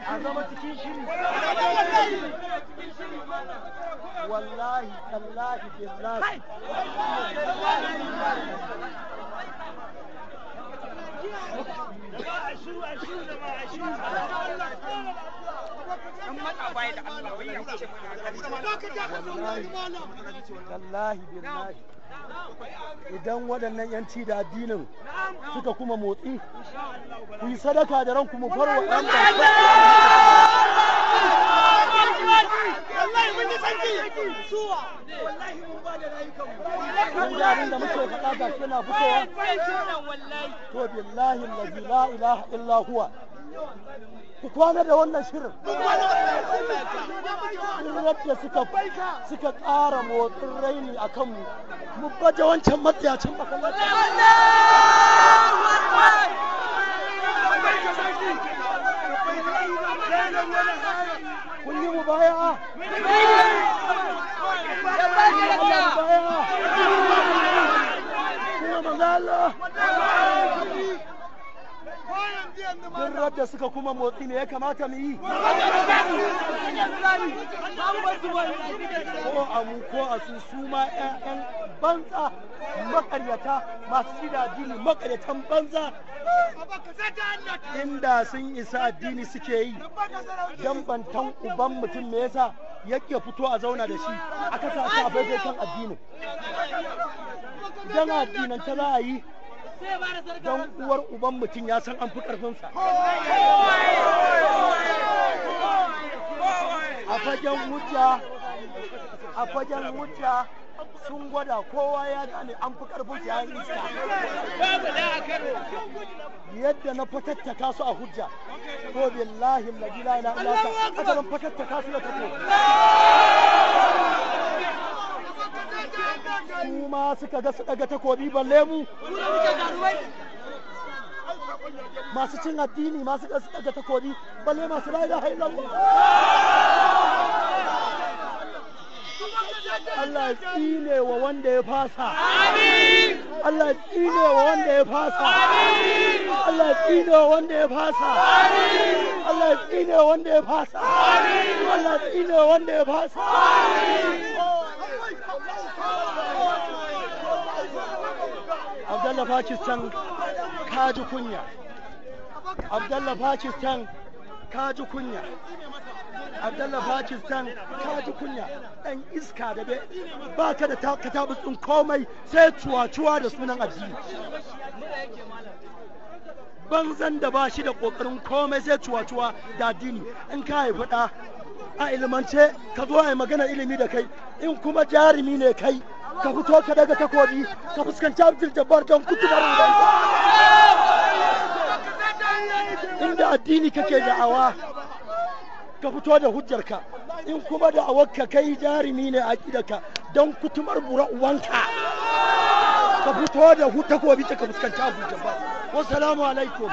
A zama cikin shiri. Wallahi tallahi billahi. Wallahi billahi. Idan waɗannan yanci da addinin suka kuma motsi, ku yi sadaka da ranku mu farwa ɗan. Kun ga abin da muke faɗa ga shi na fitowa. To billahi allazi la ilaha illa huwa. Ku kwana da wannan shirin. Duk da suka ƙara motsin raini a kanmu, mu baje wancan matsiyacin masallaci. Kun yi mubaya'a? Mubaya'a. Kuma manzo Allah. Duk radda suka kuma motsi ne ya kamata mu yi. Ko a mu ko a su, su ma 'ya'yan banza makaryata masu ci da addini, makaryatan banza. Inda sun isa addini suke yi, dan bantan uban mutum me yasa yake fito a zauna da shi aka sa a bai kan addinin. Idan addinan ta za a yi, don uwar uban mutum ya san an fi ƙarfinsa. A fagen hujja, a fagen hujja sun gwada kowa ya gane an fi ƙarfinsa ya yi iska. Yadda na fatattaka su a hujja, to billahi alladhi la ilaha illa huwa, haka zan fatattaka su da takobi. Su ma suka ga su daga takobi balle mu. Masu cin addini masu ga su daga takobi balle masu la ilaha illallah. Allah ya tsine wa wanda ya fasa. Allah ya tsine wa wanda ya fasa. Allah ya tsine wa wanda ya fasa. Allah ya tsine wa wanda ya fasa. Allah ya tsine wa wanda ya fasa. Abdallah Pakistan kaji kunya. Abdallah Pakistan kaji kunya. Abdallah Pakistan kaji kunya. Dan iska da bai baka da katabus din komai sai cuwa-cuwa da sunan addini. Banzan da ba shi da kokarin komai sai cuwa-cuwa da addini. In ka haifi ɗa a ilimance ka zo a yi magana ilimi da kai, in kuma jarumi ne kai ka fito ka daga takobi ka fuskanci Abdul Jabbar don kutubar ubanka. Inda addini kake da'awa ka fito da hujjarka, in kuma da'awarka kai jarumi ne a aƙidarka don kutumar bura uwanka ka fito da takobi ka fuskanci Abdul Jabbar. Wassalamu alaikum.